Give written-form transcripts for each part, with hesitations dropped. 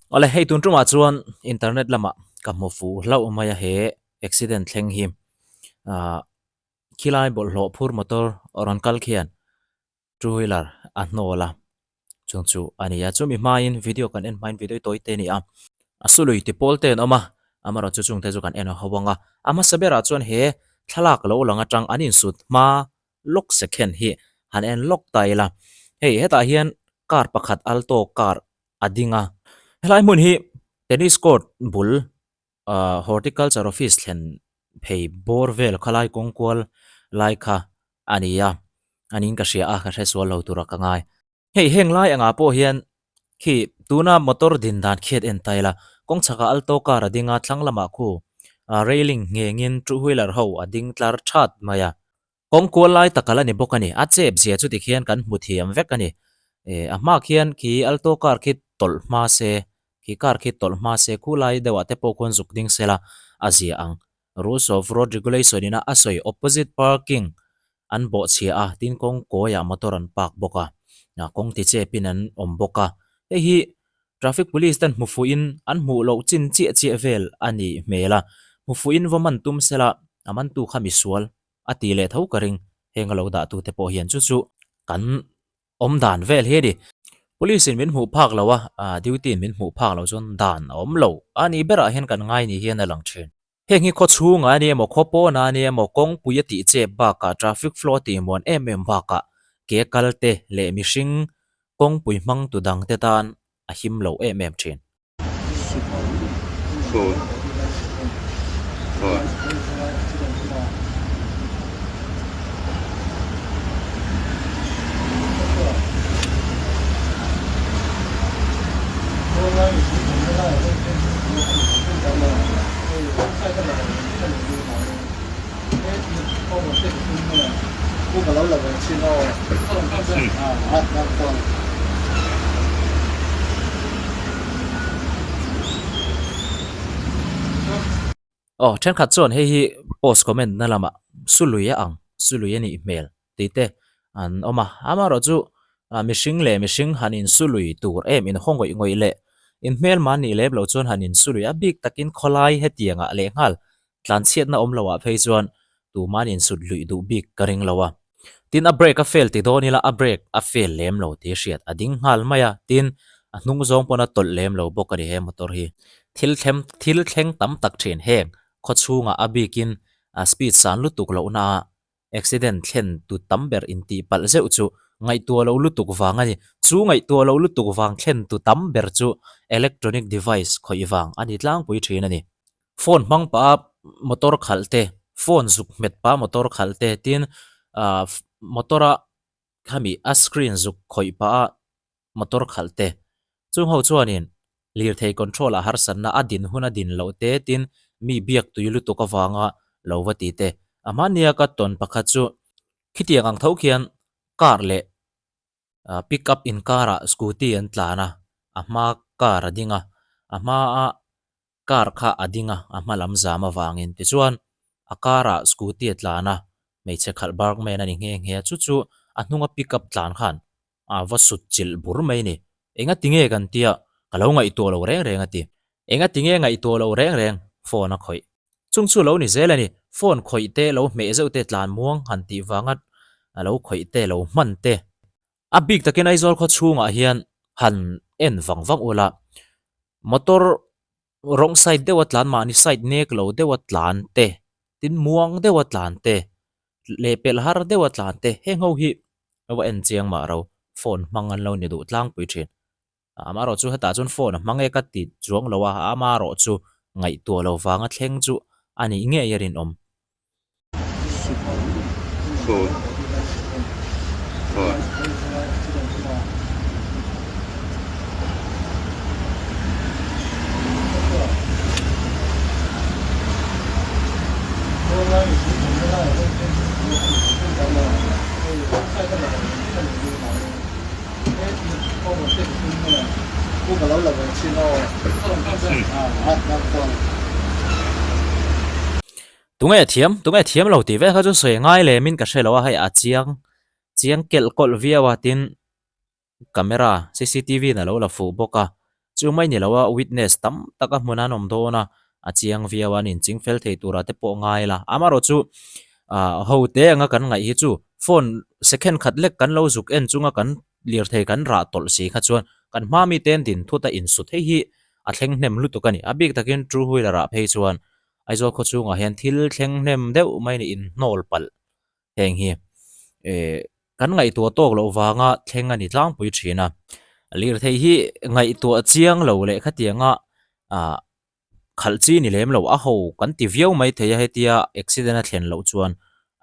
Awle hei tun tumah chuan internet lamah ka hmu fuh hlauh mai a he accident thleng hi ah khilai bawlhhlawh phur motor rawn kal khian two wheeler a hnawl a chung chu a ni a chumi hmain video kan en hmain video tawi te a ni a a sului ti pawl te an awm a amaherawh chu chungte chu kan en ho ang a a hmasa berah chuan he thlalak lo lang atang an insut hma lawk second hi han en lawk ta ila hei hetah hian car pakhat alto car a ding a helai hmun hi tennis court bul ahh horticulture office thlen phei bawr vel khalai kawng kual lai kha a ni a a niin ka hria a ka hresual lo tura ka ngai. Hei heng lai angah pawh hian khi tuna motor din dan khiat en ta ila kawng chhakah alto car a ding a thlang lamah khu ah railing nghengin two wheeler ho a ding tlar that mai a. Kawng kual lai tak ala ni bawk a ni. A chep zia chuti khian kan hmu thiam vek a ni. Eh a hma khian khi alto car khi tawlh hma se, khi car khi tawlh hma se khu lai deuhah te pawh khuan zuk ding sela a zia ang. Rules of road regulation ina a sawi opposite parking an bawhchhia a, tin kawng kawiah motor an park bawk a, kawng ti chepin an awm bawk a. Hei hi traffic police ten hmu fuhin an hmuh loh chin chiah chiah vel a nih hmel a, hmu fuhin va man tum sela a mantu kha misual a ti leh tho ka ring, heng a lo dah tute pawh hian chu chu kan awm dan vel hi a ni. Police in min hmuh phak lo a, duty in min hmuh phak lo chuan dan a awm lo a nih berah hian kan ngai ni hian a lang thin. Heng hi khaw chhungah a ni emaw, khaw pawnah a ni emaw, kawngpui a tih chep bakah traffic flow a tih muan em em bakah ke kal te leh mihring kawngpui hmang tu dang te tan a him lo em em thin. Aw thenkhat chuan hei hi post comment na lamah Sului a ang Sului a nih hmel tih te an awm a amaherawh chu mihring leh mihring han insului tur em inhaw ngawih ngawih leh inhmelma nih lem loh chuan han insului a bik takin khawlai hetiang ah lehnghal Tlanchhiatna awm loh ah phei chuan tuman insut luih duh bik ka ring lo a. Tin a brake a fail ti dawn ila a brake a fail lem lo tih hriat a ding nghal mai a, tin a hnung zawng pawn a tawlh lem lo bawk a ni he motor hi. Thil thlem thil thleng tam tak thin heng khaw chhungah a bikin a speed san lutuk lohna ah Accident thlen tu tam ber intih palh zeuh chu ngaihtuah loh lutuk vang a ni. Chu ngaihtuah loh lutuk vang thlen tu tam ber chu electronic device khawih vang a ni tlangpui thin a ni. Phone hmang pah a motor khalh te, phone zuk hmet pah a motor khalh te tin ah motor a khami a screen zuk khawih pah a motor khalh te. Chung ho chuanin lirthei control ah harsatna a din hun a din loh te tin mi biak tui lutuk avanga lo va ti te. A hmania ka tawn pakhat chu khitiang ang tho khian car leh pick up inkar ah scooty an tlan a, a hma car a ding a, a hma a car kha a ding a, a hma lam zam avangin tichuan a car ah scooty a tlan a, hmeichhe khalh barkman a ni nghe nghe a, chu chu a hnunga pick up tlan khan a va sut chilh bur mai a ni. Enga tinge kan tia ka lo ngaihtuah lo reng reng a ti. Enga tinge ngaihtuah lo reng reng phone a khawih. Chung chu lo ni zel a ni, phone khawih te lo hmeh zeuh te tlan muang han tih vanga a lo khawih te lo hman te. A bik takin Aizawl khaw chhungah hian han en vang vang ula, motor rawng side deuha tlan mahni side nek lo deuha tlan te, tin muang deuha tlan te, lehpelh har deuha tlan te heng ho hi va en chiang mah ro phone hmang an lo ni duh tlangpui thin. Amaherawh chu hetah chuan phone a hmang e ka ti chuang lo a, amaherawh chu ngaihtuah lo vanga thleng chu a nih ngei a rinawm. Tunge thiam tunge thiam lo tih vel kha chu sawi ngai lem in ka hre lo a hei a chiang chiang kelh kawlh viau a tin camera cctv in a lo la fuh bawk a. Chu mai ni loa witness tam tak a hmun an awm dawn a, a chiang viau a, an inching fel thei turah te pawh ngai la. Amaherawh chu ah ho te anga kan ngaih hi chu phone second khat lek kan lo zuk en chunga kan lirthei kan rah tawlh si kha chuan kan hma mite an din thut a insut hei hi a thleng hnem lutuk a ni. A bik takin two wheeler ah phei chuan Aizawl khaw chhungah hian thil thleng hnem deuh mai ni inhnawl palh heng hi eh kan ngaihtuah tawk loh vanga thleng a ni tlangpui thin a. Lirthei hi ngaihtuah chiang lo leh khatianga ah khalh chi ni lem lo a ho kan ti viau mai thei a hetia accident a thlen loh chuan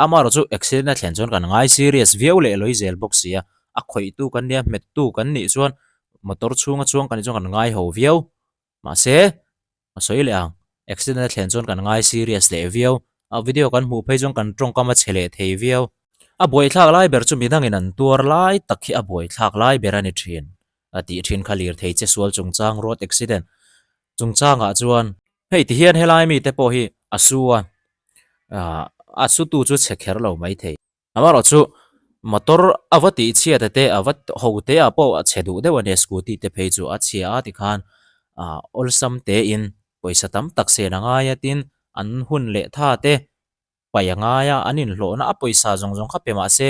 amaherawh chu accident a thlen chuan kan ngai serious viau leh lawi zel bawk si a, a khawihtu kan nia hmettu kan nih chuan motor chhunga chuang kan nih chuan kan ngai ho viau mahse a sawi leh ang accident a thlen chuan kan ngai serious leh viau a video kan hmuh phei chuan kan tawngkam a che leh thei viau a buaithlak lai ber chu midangin an tuar lai tak hi a buaithlak lai ber a ni thin a tih thin kha lirthei che sual chungchang road accident chungchangah chuan hei ti hian helai mite pawh hi a su a ah a sutu chu chhe kher lo maithei. Amaherawh chu motor a va tih chhiat te a va ho te ah pawh a chhe duh deuh a nia scooty te phei chu a chhia a tikhan ah awlsam te in pawisa tam tak sen a ngai a tin an hun leh tha te paih a ngai a an inhlawhna a pawisa zawng zawng kha pe mah se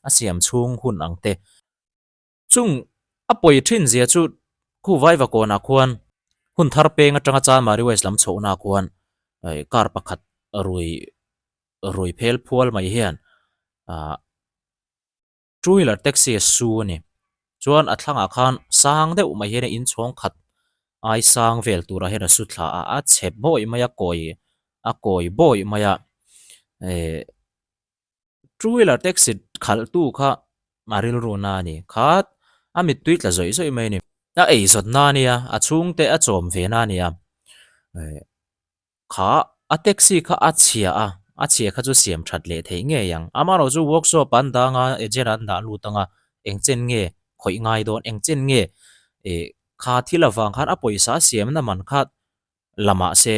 a siam chhung hun ang te. Chung a pawi thin zia chu khu vaiva kawnah khuan hun thar peng atanga Chanmari West lam chhohna khuan car pakhat rui rui phel phual mai hian ah two wheeler taxi a su a ni. Chuan a thlangah khan sang deuh mai hian inchhawng khat ai sang vel turah hian a su thla a, a chhe bawih mai a kawi a kawi bawih mai a eh Two wheeler taxi khalh tu kha a rilru na a ni. Khat a mittui tla zawih zawih mai a ni. A ei zawt na a nia, a chhungte a chawm ve na a nia. Kha a taxi kha a chhia a, a chhia kha chu siam that leh theih ngei ang. Amaherawh chu workshop an dang a, agent an dah lut ang a, eng chen nge khawih ngai dawn, eng chen nge ih kha thil avang khan a pawisa a siamna man kha la mah se,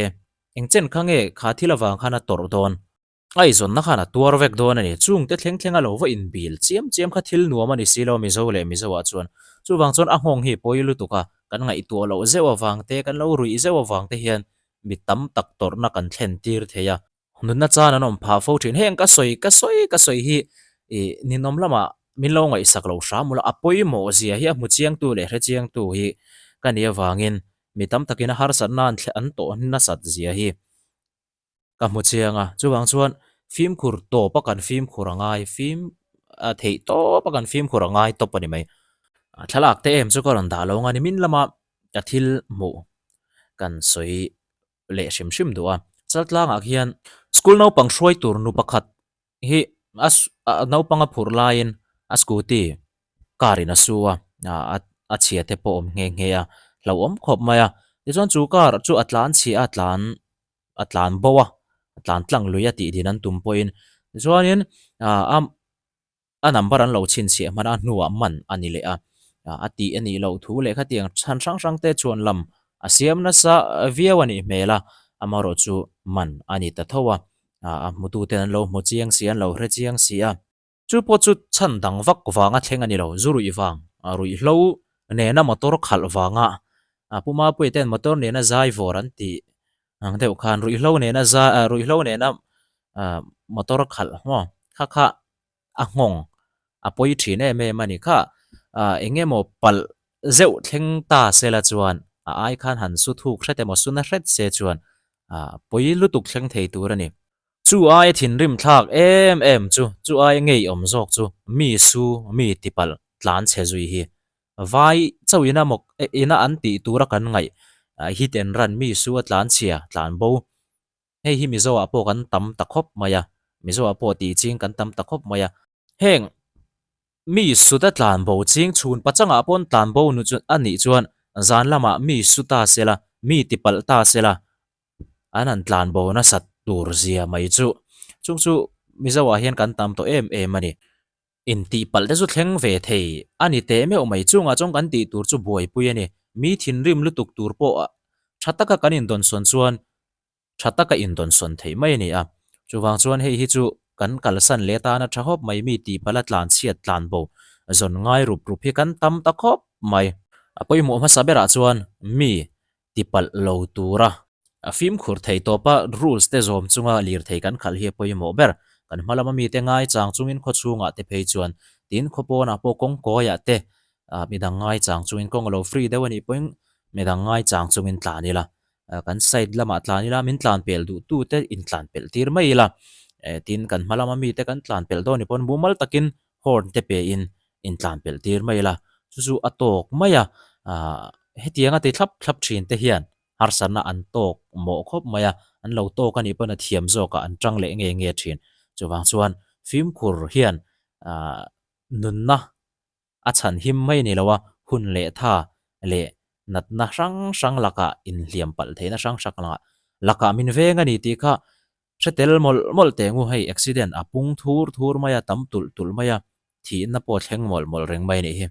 eng chen kha nge kha thil avang khan a tawrh dawn. A izawnna khan a tuar vek dawn a ni. Chungte thleng thleng a lo va inbil chiam chiam kha thil nuam a ni si lo Mizo leh Mizo ah chuan. Chuvang chuan a nghawng hi pawi lutuk a, kan ngaihtuah loh zeuh avang te, kan lo ruih zeuh avang te hian mi tam tak tawrhna kan thlen tir thei a. Nunna chan an awm phah fo thin. Heng ka sawi ka sawi ka sawi hi ih ninawm lamah min lo ngaihsak lo hram ula, a pawimawh zia hi a hmu chiangtu leh hre chiangtu hi ka nih avangin mi tam takin a harsatna an tawh nasat zia hi Ka hmu chiang a, chuvang chuan fimkhur tawp a kan fimkhur a ngai, fim a theih tawp a kan fimkhur a ngai tawp a ni mai. Thlalak te em chu ka rawn dah lo ang a ni, min lama ka thil hmuh kan sawi leh hrim hrim duh a. Chaltlangah khian school naupang hruai tur nu pakhat hi a naupang a phurh laiin a scooty car in a su a, a chhia te pawh a awm nghe nghe a, hlauhawm khawp mai a. Tichuan chu car chu a tlan chhia a tlan a tlan bo a, a tlan tlang lui a tih din an tum pawhin tichuanin ah a a number an lo chhinchhiah hman a hnuah man a ni leh a, a tih a nih loh thu leh khatiang chhan hrang hrang te chuan lam a siam nasa viau a nih hmel a, amaherawh chu man a ni ta tho a, a hmutu ten an lo hmu chiang si a, an lo hre chiang si a. Chu pawh chu chhan dang vak vanga thleng a ni lo, zu ruih vang, ruihhlo nena motor khalh vanga Pu Mapuia ten motor nena zai vawr an tih ang deuh khan ruihhlo nena zai ruihhlo nena motor khalh maw kha kha a nghawng a pawi thin em em a ni kha eng emaw palh zeuh thleng ta sela chuan a ai khan han su thuk hret emaw su na hret se chuan pawi lutuk thleng thei tur a ni. Chu aia thinrim thlak em em chu, chu aia ngeiawm zawk chu mi su, mi tipalh tlan chhe zui hi. Vai chauh ina mawk ina an tih tura kan ngaih hit and run mi su a tlan chhia, tlan bo. Hei hi Mizo ah pawh kan tam ta khawp mai a, Mizo ah pawh tih ching kan tam ta khawp mai a. Heng mi suta tlan bo ching chhun pachangah pawn tlan bo nu chu a nih chuan zan lamah mi su ta sela, mi tipalh ta sela an han tlan bo nasat tur zia mai chu chung chu Mizo ah hian kan tam tawh em em a ni. Intihpalh te chu thleng ve thei a ni teh meuh mai chungah chuan kan tih tur chu buaipui a ni. Mi thinrim lutuk tur pawh tha taka kan indawnsawn chuan tha taka indawnsawn theih mai a ni a. Chuvang chuan hei hi chu kan kalsan leh tana tha khawp mai mi tihpalh a tlan chhiat tlan bo zawn ngai rup rup hi kan tam ta khawp mai. A pawimawh hmasa berah chuan mi tipalh lo tura a fimkhur thei tawpa rules te zawm chunga lirthei kan khalh hi a pawimawh ber. Kan hma lama mite ngaichang chungin khaw chhungah te phei chuan tin khaw pawnah pawh kawng kawiah te midang ngaichang chungin kawng a lo free deuh a nih pawhin midang ngaichang chungin tlan ila. Kan side lamah tlan ila min tlan pel duh tu te intlan pelh tir mai ila. Tin kan hma lama mite kan tlan pelh dawn ni pawn mumal takin horn te pein intlan pelh tir mai ila. Chu chu a tawk mai a, hetianga ti thlap thlap thin te hian harsatna an tawk mawh khawp mai a, an lo tawk a nih pawn a thiam zawkah an tang leh nge nge thin. Chuvang chuan fimkhur hian nunna a chhan him mai a ni lo a, hun leh tha leh natna hrang hrang lakah inhliam palh theihna hrang hrang lakah lakah min veng a ni tih kha hre tel mawlh mawlh teh ngu hei accident a pung thur thur mai a, tam tulh tulh mai a, thihna pawh a thleng mawlh mawlh reng mai a nih hi.